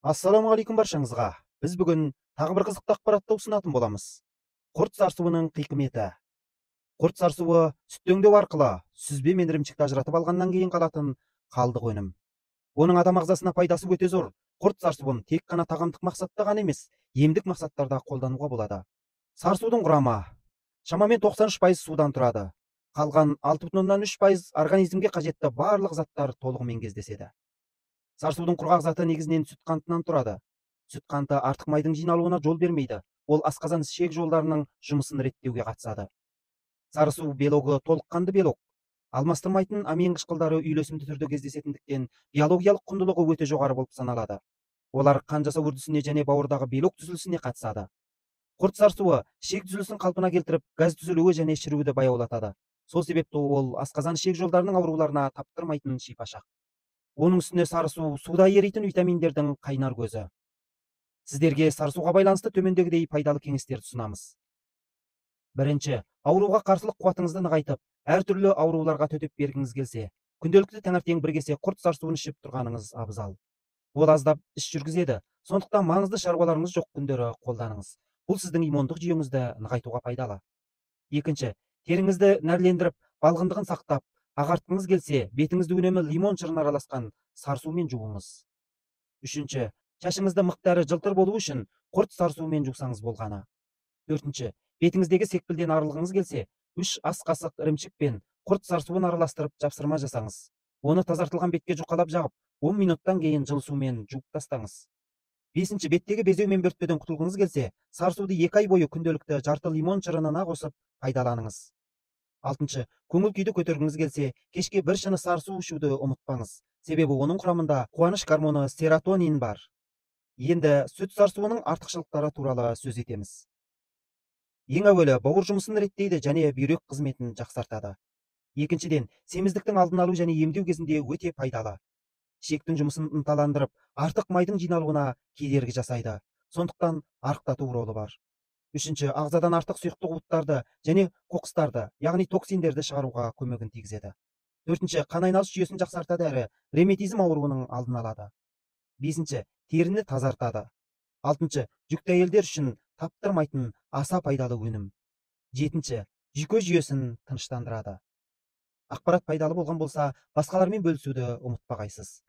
Ассалаумағалейкум баршаңызға. Біз бүгін тағы бір қызықты ақпаратты ұсынатын боламыз. Құрт сарысуының қиқыметі. Құрт сарысуы сүтті өңдеу арқылы сүзбе мен ірімшікті ажыратып алғаннан кейін қалатын қалдық өнім. Оның адам ағзасына пайдасы өте зор. Құрт сарысуын тек қана тағамдық мақсатта ғана емес, емдік мақсаттарда қолдануға болады. Сарысудың құрамы шамамен 93% судан тұрады. Қалған 6,3% организмге қажетті барлық заттар толығымен кездеседі. Сарысудың құрғақ заты негізінен сүт қантынан тұрады. Сүт қанты артық майдың жиналуына жол бермейді. Ол асқазан ішек жолдарының жұмысын реттеуге қатысады. Сарысу белогы толыққанды белок. Алмастырмайтын амин қышқылдары үйлесімді түрде кездесетіндіктен биологиялық құндылығы өте жоғары болып саналады. Олар қан жасау үрдісіне және бауырдағы белок түзілісіне қатысады. Құрт сарысуы ішек түзілісін қалпына келтіріп, газ түзілуі және шіруді баяулатады. Сол себепті ол асқазан ішек жолдарының ауруларына таптырмайтын шипашақ. Оның үстіне сарысу суда еритін витаминдердің қайнар көзі. Сіздерге сарысуға байланысты төмендегідей пайдалы кеңестерді ұсынамыз. Бірінші, ауруға қарсылық қуатыңызды нығайтып, әртүрлі ауруларға төтеп бергіңіз келсе, күнделікті таңертең бір кесе құрт сарысуын ішіп тұрғаныңыз абзал. Ол аздап іш жүргізеді, сондықтан маңызды шаруаларыңыз жоқ күндері қолданыңыз. Бұл сіздің иммундық жүйеңізді нығайтуға пайдалы. Екінші, теріңізді нәрлендіріп, балғындығын сақтап, ағартқыңыз келсе, бетіңізді үнемі лимон шырын араласқан сарысумен жуыңыз. Үшінші, шашыңызды мықты әрі жылтыр болу үшін құрт сарысумен жусаңыз болғаны. Төртінші, бетіңіздегі секпілден арылғыңыз келсе, 3 ас қасық ірімшік пен құрт сарысуын араластырып жапсырма жасаңыз. Оны тазартылған бетке жұқалап жағып, 10 минуттан кейін жылы сумен жуып тастаңыз. Бесінші, беттегі безеу мен бөртпеден құтылғыңыз келсе, сарысуды 2 ай бойы күнделікті жарты лимон шырынына қосып пайдаланыңыз. Алтыншы, көңіл күйді көтергіңіз келсе, кешке бір шыны сарысу ішуді ұмытпаңыз. Себебі оның құрамында қуаныш гормоны серотонин бар. Енді сүт сарысуының артықшылықтары туралы сөз етеміз. Ең әуелі бауыр жұмысын реттейді және бүйрек қызметін жақсартады. Екіншіден, семіздіктің алдын алу және емдеу кезінде өте пайдалы. Ішектің жұмысын ынталандырып, артық майдың жиналуына кедергі жасайды. Сондықтан арықтату ролі бар. Үшінші, ағзадан артық сұйықтық уыттарды және қоқыстарды, яғни токсиндерді шығаруға көмегін тигізеді. Төртінші, қан айналыс жүйесін жақсартады әрі ревматизм ауруының алдын алады. Бесінші, теріні тазартады. Алтыншы, жүкті әйелдер үшін таптырмайтын аса пайдалы өнім. Жетінші, жүйке жүйесін тыныштандырады. Ақпарат пайдалы болған болса, басқалармен бөлісуді ұмытпағайсыз.